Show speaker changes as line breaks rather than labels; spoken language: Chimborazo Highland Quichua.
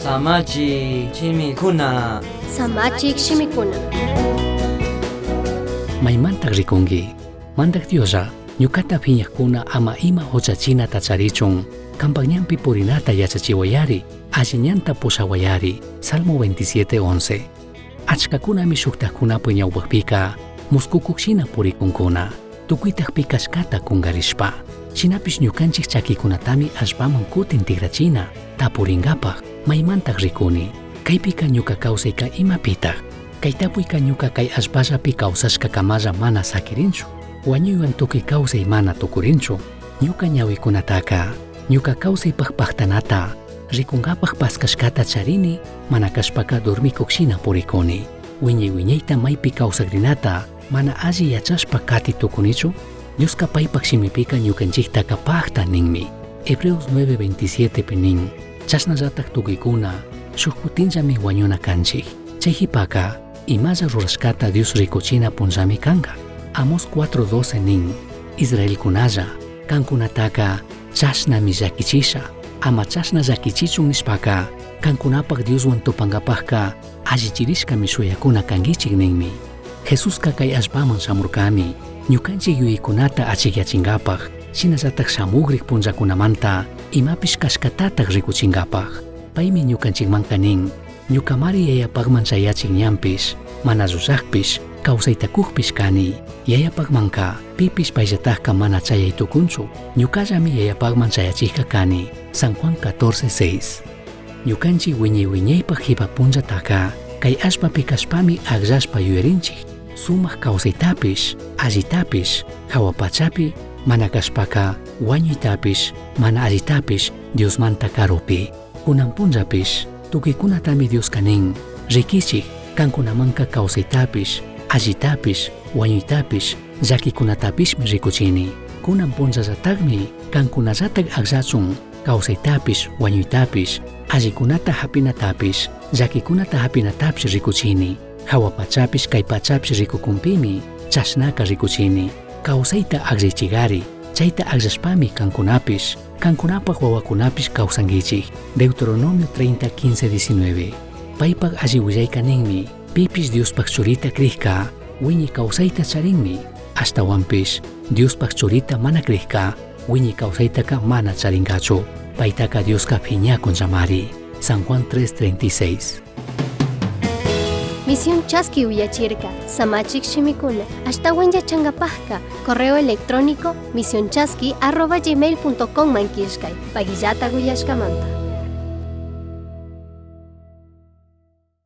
Samachik shimikuna.
Samachik shimikuna.
Maimantaj ricungui? Mandaj Dioslla, ñucata phiñajcuna ama ima huchachinata charichun, cambaj ñanpi purinata yachachihuayari, alli ñanta pushahuayari. Salmo 27:11. Achcacunami shujtajcunapaj ñaupajpica muscucuj shina puricuncuna, tucuitaj pi cashcata cungarishpa. Shinapish ñucanchij chaquicunatami allpaman cutin tigrachina, tapuringapaj, maimantaj ricuni? Caipica ñuca causaica imapitaj? Cai tapuica ñuca cai allpallapi causashcacamalla mana saquirinchu. Huañuihuan tucui causai mana tucurinchu. Ñuca ñahuicunataca, ñuca causaipaj pajtanata, ricungapaj pascashcata charini, mana cashpaca dormicuj shina puricuni. Huiñai huiñaita maipi causagrinata, mana alli yachashpa cati tucunichu? Diosca paipaj shimipica ñucanchijtaca pajta ninmi. Hebreos 9:27 pi nin, Chashnallataj tucuicuna, shuj cutinllami huañuna canchij. Chai jipaca, imalla rurashcata Dios ricuchina punllami canga. Amós 4:12 nin, Israelcunalla, cancunataca chashnami llaquichisha. Ama chashna llaquichichun nishpaca, cancunapaj Dioshuan tupangapajca allichirishcami shuyacuna canguichij ninmi. Jesusca cai allpaman shamurcami, ñucanchij yuyaicunata achijyachingapaj, shinallataj shamugrij punllacunamanta imapish cashcatataj ricuchingapaj. Paimi ñucanchijmanca nin, Ñucamari Yayapajman chayachij ñanpish, mana llullajpish, causaita cujpish cani. Yayapajmanca pipish paillatajca mana chayai tucunchu. Ñucallami Yayapajman chayachijca cani. San Juan 14:6. Ñucanchij huiñai huiñaipaj jipa punllataca cai allpapi cashpami agllashpa yuyarinchij. Sumaj causaitapish, allitapish, jahua pachapi, mana cashpaca huañuitapish, mana allitapish Diosmanta carupi. Cunan punllapish tucuicunatami Diosca nin, Riquichij, cancunamanca causaitapish, allitapish, huañuitapish, llaquicunatapishmi ricuchini. Cunan punllallatajmi cancunallataj agllachun causaitapish, huañuitapish, allicunata japinatapish, llaquicunata japinatapish ricuchini. Jahua pachapish, cai pachapish ricucunpimi chashnaca ricuchini. Causaita agllichigari, chaita agllashpami cancunapish, cancunapaj huahuacunapish causanguichij. Deuteronomio 30, 15, 19. Paipaj alli huillaica ninmi, pipish Diospaj Churita crijca, huiñai causaita charinmi. Ashtahuanpish, Diospaj Churita mana crijca, huiñai causaitaca mana charingachu. Paitaca Diosca phiñacunllamari. San Juan 3:36.
Misión Chaski uyachirka, samachik shimikuna, ashtawan yachangapajka, correo electrónico misionchaski@gmail.com man killkay, paguillata uyashkamanta.